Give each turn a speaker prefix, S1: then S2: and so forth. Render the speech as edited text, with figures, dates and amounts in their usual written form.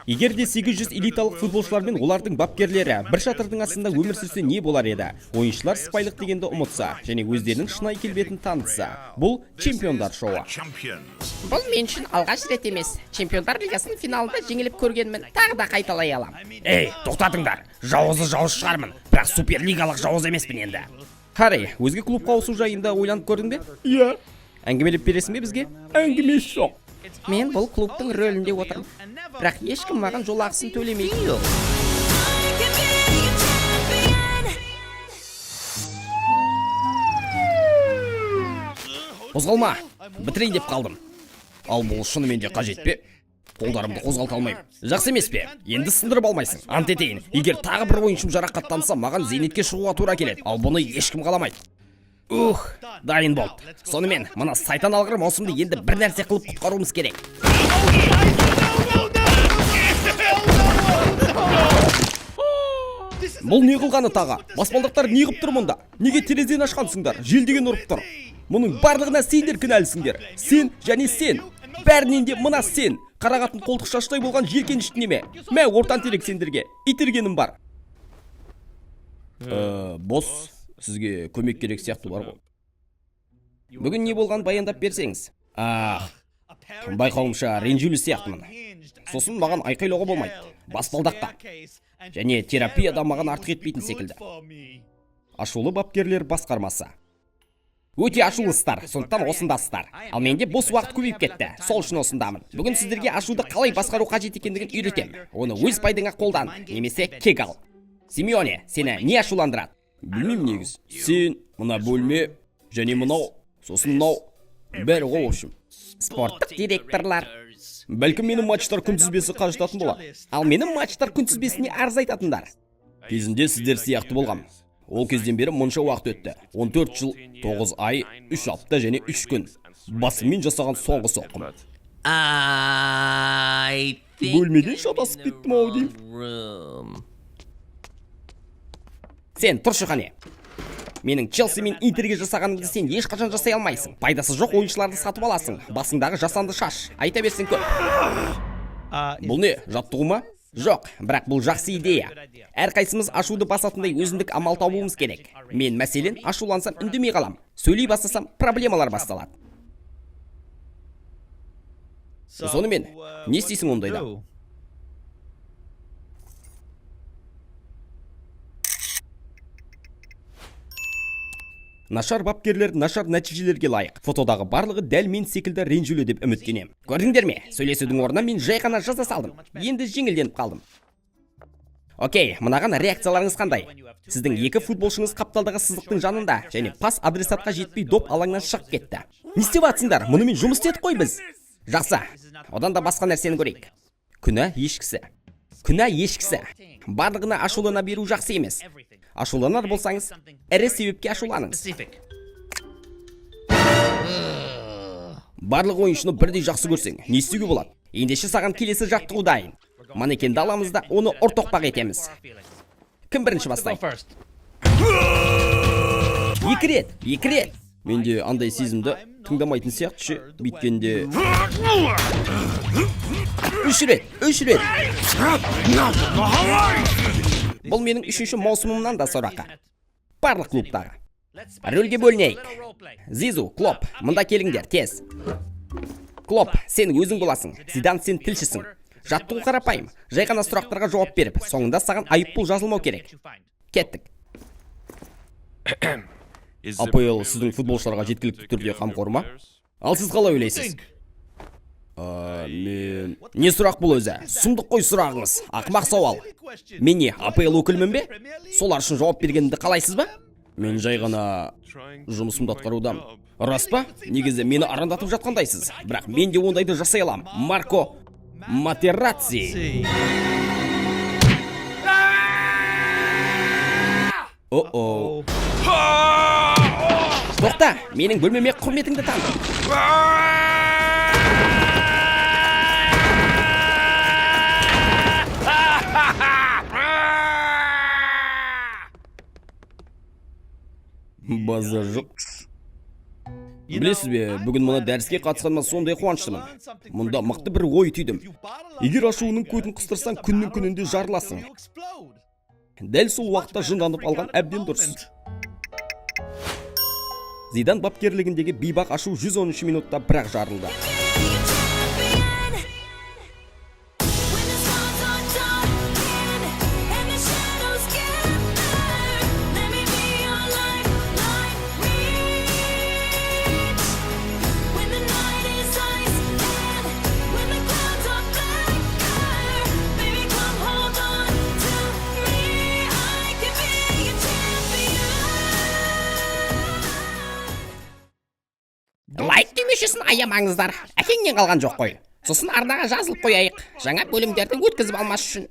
S1: Егер де 800 элиталық футболшылар мен олардың бапкерлері бір шатырдың астында өмір сүрсе, не болар еді? Ойыншылар сыпайылық дегенді ұмытса және өздерінің шынайы келбетін танытса. Бұл Чемпиондар шоуы.
S2: Бұл мен үшін алғаш рет емес. Чемпиондар лигасының финалында жеңіліп көргенмін, тағы да қайталай алам.
S1: Ей, тоқтатыңдар! Жауызы жауыз шығармын, бірақ суперлигалық жауыз емеспін енді. Харри, өзге клубқа ауысу жайында ойланып көрдің бе? Иә. Әңгімелеп бересің бе бізге? Әңгімесі жоқ.
S2: Мен бұл клубтың рөлінде отырмын, бірақ ешкім маған жол ақысын төлемейді.
S3: Can be a champion.
S1: Қозғалма! Бітірейін деп қалдым. Ал бұл шынымен де қажет пе? Қолдарымды қозғалта алмаймын. Жақсы емес пе? Енді сындырып алмайсың. Ант етейін, егер тағы бір ойыншым жарақаттанса, маған зейнетке шығуға тура келеді. Ал бұны ешкім қаламайды. Ух, дайын болды. Сонымен, мына сайтан алғыр маусымды енді бір нәрсе қылып құтқаруымыз керек. Бұл не қылғаны тағы? Баспалдақтар не қылып тұр мұнда? Неге терезені ашқансыңдар? Жел деген ұрып тұр. Мұның барлығына сендер кінәлісіңдер. Сен және сен. Бәрінен де мына сен. Қара қатын қолтық шаштай болған жиіркенішті неме. Мә, ортан терек сендерге. Итергенім бар. Босс, сізге көмек керек сияқты бар ғой. Бүгін не болған баяндап берсеңіз. Ах, байқауымша, ренжулі сияқтымын. Сосын маған айқайлауға болмайды. Баспалдақта. Және терапия да маған артық етпейтін секілді. Ашулы бапкерлер басқармасы. Өте ашулысыздар, сондықтан осындасыздар. Ал менде бос уақыт көбейіп кетті, сол үшін осындамын. Бүгін сіздерге ашуды қалай басқару қажет екендігін үйретемін. Оны өз пайдаңа қолдан, немесе кек ал. Симеоне, сені не ашуландырады? Білмеймін негіз. Сен, мына бөлме, және мынау, сосын мынау, бәрі ғой, в общем.
S2: Спорттық директорлар.
S1: Бәлкім, менің матчтар күнтізбесі қажытатын болар.
S2: Ал менің матчтар күнтізбесіне арыз айтатындар.
S1: Кезінде сіздер сияқты болғам. Ол кезден бері мұнша уақыт өтті. 14 жыл, 9 ай, 3 апта және 3 күн. Басыммен жасаған соңғы соққым.
S4: I think
S1: Бөлмеден шатасып кеттім ау деймін.
S4: Room.
S2: Сен тұршы қане. Менің Челси мен Интерге жасағанымды сен ешқашан жасай алмайсың. Пайдасы жоқ ойыншыларды сатып аласың. Басыңдағы жасанды шаш. Айта берсең көп.
S1: Бұл не, жаттығу ма?
S2: Жоқ, бірақ бұл жақсы идея. Әрқайсымыз ашуды басатындай өзіндік амал табуымыз керек. Мен, мәселен, ашулансам, үндемей қалам. Сөйлей бастасам, проблемалар басталады.
S1: Сонымен, не істейсің ондайда? Нашар бапкерлер нашар нәтижелерге лайық. Фотодағы барлығы дәл мен секілді ренжулі деп үміттенемін.
S2: Көрдіңдер ме? Сөйлесудің орнына мен жай ғана жаза салдым. Енді жеңілденіп қалдым. Окей, мынаған реакцияларыңыз қандай? Сіздің екі футболшыңыз қапталдағы сызықтың жанында және пас адресатқа жетпей, доп алаңнан шығып кетті. Не істеп жатсыңдар? Мұнымен жұмыс істедік қой біз. Жақсы. Одан да басқа нәрсені көрейік. Күнә ешкісі. Күнә ешкісі. Барлығына ашулана беру жақсы емес. Ашуланар болсаңыз, ірі себепке ашуланыңыз.
S1: Барлық ойыншыны бірдей жақсы көрсең, не істеуге болады?
S2: Ендеше саған келесі жаттығу дайын. Манекенді аламыз да, оны ұртоқпақ етеміз. Кім бірінші бастайды? Екі рет, екі рет.
S1: Менде андай сезімді тыңдамайтын сияқты ше, бүйткенде.
S2: Үш рет, үш рет. Бұл менің үшінші маусымымнан да сорақы. Барлық клубтағы. Рөлге бөлінейік. Зизу, Клоп, мында келіңдер, тез. Клоп, сен өзің боласың. Зидан, сен тілшісің. Жаттығу қарапайым. Жай ғана сұрақтарға жауап беріп, соңында саған айыппұл жазылмау керек. Кеттік.
S1: АПЛ сіздің футболшыларға жеткілікті түрде қамқор ма? Ал сіз қалай ойлайсыз? А, мен.
S2: Не сұрақ бұл өзі? Сұмдық қой сұрағыңыз. Ақымақ сауал. Мен не, АПЛ өкілімін бе? Солар үшін жауап бергенімді қалайсыз ба?
S1: Мен жай ғана жұмысымды атқарудамын.
S2: Рас па? Негізі мені арандатып жатқандайсыз. Бірақ мен де ондайды жасай алам. Марко Матераци. О-о. Тоқта, менің бөлмеме құрметіңді таныт.
S1: Базар жоқ. Білесіз бе, бүгін мына дәріске қатысқаныма сондай қуаныштымын. Мұнда мықты бір ой түйдім. Егер ашуының көтін қыстырсаң, күннің күнінде жарыласың. Дәл сол уақытта жынданып алған әбден дұрыс. Зидан бапкерлігіндегі бейбақ ашу 110 минутта бірақ жарылды.
S3: Be a champion. When the stars are darkened and the shadows gather, let me be your lifeline reach. When the night is ice and when the clouds are blacker, baby, come hold on to me. I can be a champion.
S2: Лайк түймешесін аямаңыздар, әкеңнен қалған жоқ қой. Сосын арнаға жазылып қояйық, жаңа бөлімдерді өткізіп алмас үшін.